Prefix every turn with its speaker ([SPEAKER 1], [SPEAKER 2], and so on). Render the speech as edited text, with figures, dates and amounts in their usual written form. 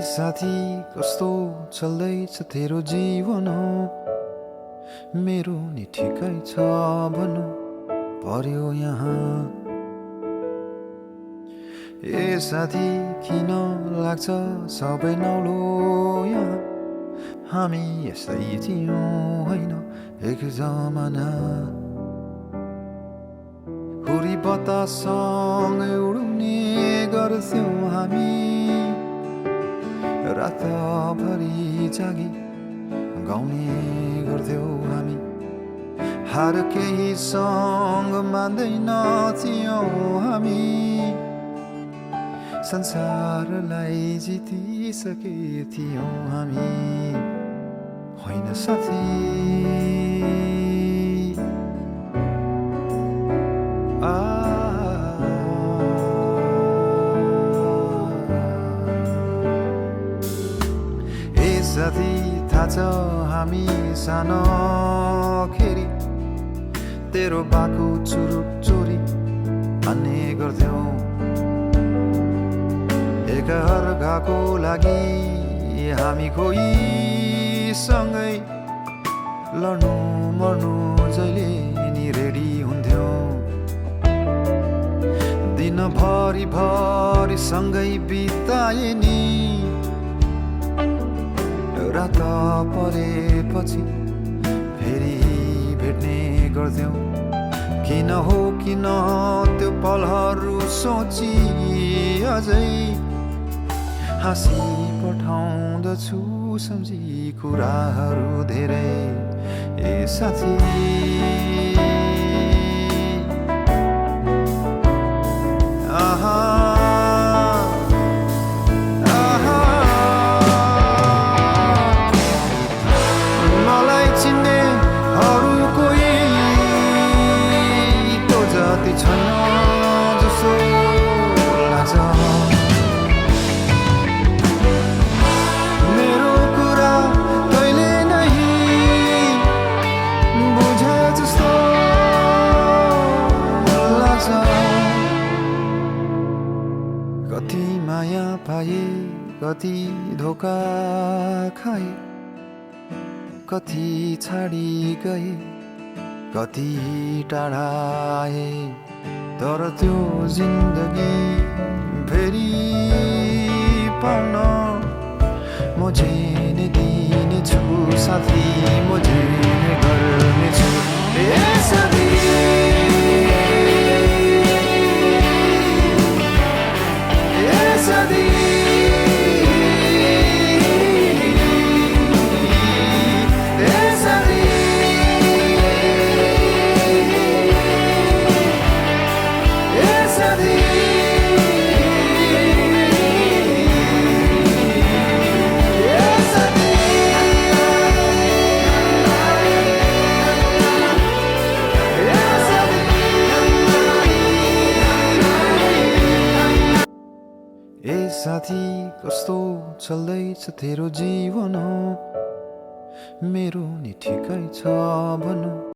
[SPEAKER 1] साथी कस्तो चल्दैछ तेरो जीवन हो मेरो नि ठिकै छ भन्नु पर्यो यहाँ ए साथी किन लाग्छ सबै नौलो यहाँ हामी यसै थियौँ होइन एक जमाना हुरी बतासँग उड्ने गर्थ्यौँ हामी रातभरि जागी गाउने गर्थ्यौँ हामी हार केही सँग मान्दैन थियौँ हामी संसारलाई जितिसके थियौँ हामी होइन साथी साथी थाहा छ हामी सानो खेरी तेरो बाको चुरुक चोरी भन्ने गर्थ्यौँ एकअर्काको लागि हामी कोही सँगै लड्नु मर्नु जहिले नि रेडी हुन्थ्यौँ दिनभरि भरि सँगै बिताए नि रात परेपछि फेरि भेट्ने गर्थ्यौँ किन हो किन त्यो पलहरू सोची अझै हाँसी पठाउँदछु सम्झी कुराहरू धेरै ए साथी कति माया पाए कति धोका खाए कति छाडी गए कति टाढा आए तर त्यो जिन्दगी फेरि पाउन म जेने दिनेछु साथी म जेने गर्नेछु ए साथी ए साथी कस्तो चल्दैछ तेरो जीवन हो मेरो नि ठिकै छ भन्नु